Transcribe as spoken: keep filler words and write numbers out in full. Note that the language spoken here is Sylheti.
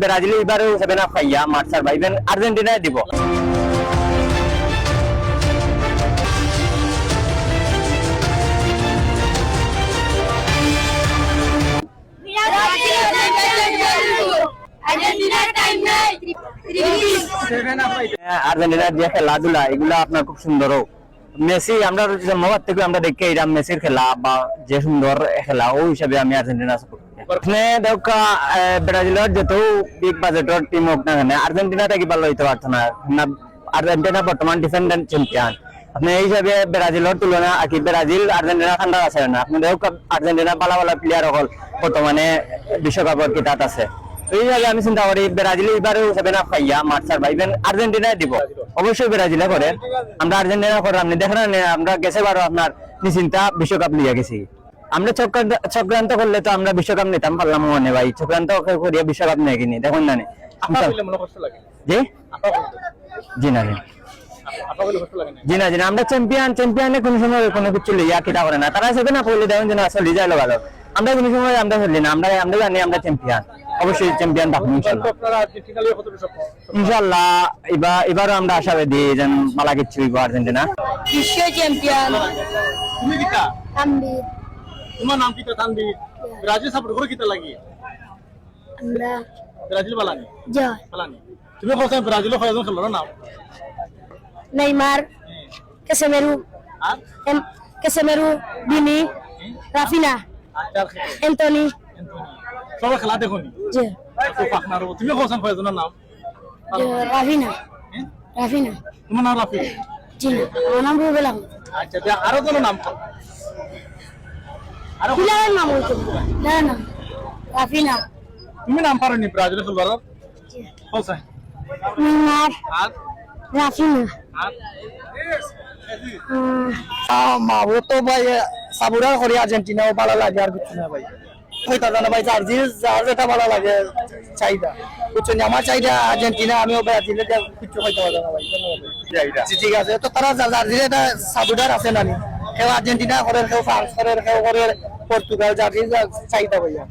ব্রাজিলে এবারেও seven up খাইয়া মারছার ভাইবেন আর্জেন্টিনায় দিব। আর্জেন্টিনার যে খেলাধুলা, এগুলা আপনার খুব সুন্দর হোক। মেসি, আমরা জন্মবার থেকে আমরা দেখি এরা মেসির খেলা বা যে সুন্দর খেলা, ওই হিসাবে আমি আর্জেন্টিনা সাপোর্ট করি। আপনি দেখা, আহ, ব্রাজিলের যত বিগ বাজেটের টিম হোক না কেন, আর্জেন্টিনা থেকে ভালো হইতে পারতো না। না, আর্জেন্টিনা বর্তমান ডিফেন্ডিং চ্যাম্পিয়ন। আপনি এই হিসাবে ব্রাজিলের তুলনা আর কি, ব্রাজিল আর্জেন্টিনা ঠান্ডা আছে না। আপনি দেখা, আর্জেন্টিনা ভালো ভালো প্লেয়ার হল বর্তমানে বিশ্বকাপের কিতাত আছে। তো এইভাবে আমি চিন্তা করি, ব্রাজিলে এবারেও সেভেন আপ খাইয়া মারছার ভাইবেন আর্জেন্টিনায় দিব। অবশ্যই ব্রাজিলে করে, আমরা আর্জেন্টিনা করে, আপনি দেখেন না, আমরা গেছে বারো আপনার নিশ্চিন্তা বিশ্বকাপ লিয়ে গেছি। আমরা চক্রান্ত, চক্রান্ত করলে তো আমরা বিশ্বকাপ নিতাম পারলাম মনে ভাই, চক্রান্ত করিয়া বিশ্বকাপ নিয়ে কিনি, দেখুন না নি। আপনার হইলে মনে কষ্ট লাগে? জি? আপনার হইলে? জি না, জি। আপনার হইলে কষ্ট লাগে না? জি না, জি না, আমরা চ্যাম্পিয়ন, চ্যাম্পিয়নে কোনো সময় কোনো কিছু লইয়া কিতা করে না। তারা সেভেন আপ হইলে দেখুন যে না, চলি যায় ভালো। আমরা কোনো সময় আমরা চলি না, আমরা, আমরা জানি আমরা চ্যাম্পিয়ন, অবশ্যই চ্যাম্পিয়ন থাকবো ইনশাল্লাহ। আপনারা আর্জেন্টিনা লিয়ে কতটুকু স্বপ্ন? ইনশাল্লাহ, এবার, এবারও আমরা আশাবাদী যেন ভালা কিছু হইব আর্জেন্টিনা। বিশ্ব চ্যাম্পিয়ন। তুমি কিতা? তানভীর। তোমার নাম কিতা? তানভীর। ব্রাজিল সাপোর্ট করো কিতা লাগি? আমরা ব্রাজিল বালানি? জয়। বালানি। তুমি কখন ব্রাজিলর কয়জন খেলোয়াড়র নাম? নেইমার, ক্যাসেমিরো, আর? এম-, ক্যাসেমিরো, ভিনি, হুম? রাফিনা, আচ্ছা, আর কে? অ্যান্টনি। অ্যান্টনি। সবাই খেলা দেখো নি? জি। তো পাকনারও। তুমি কখন কয়জনের নাম? জি, রাফিনা। হ্যাঁ? রাফিনা। তোমার নাম রাফি? জি না, আমার নাম রুবেল আহমদ। আচ্ছা, তে আরো কোনো নাম কও। আরো বিলালের নাম বলতে পারি। না, না, রাফিনা। তুমি নাম পারো নি ব্রাজিল খেলোয়াড়র? জি। কও চাই। নেইমার। আর? রাফিনা। আর? হুম। আ, মা, ও তো ভাই, সাবুরার করি আর্জেন্টিনা, ও ভালা লাগে, আর কিছু না ভাই। কইতা জানো ভাই, যার যে, যার যেটা ভালা লাগে, চাহিদা। বুঝছো নি? আমার চাহিদা আর্জেন্টিনা, আমিও ব্রাজিলে যে কিচ্ছু কইতে পারবো না ভাই, কোনোভাবে। চাহিদা। জি, ঠিক আছে। তো তারা যা-, যার যে এটা সাপোর্টার আছে না নি? কেউ আর্জেন্টিনা করে, কেউ ফ্রান্স করে, কেউ করে পর্তুগাল, যার যে যার চাহিদা ভাইয়া।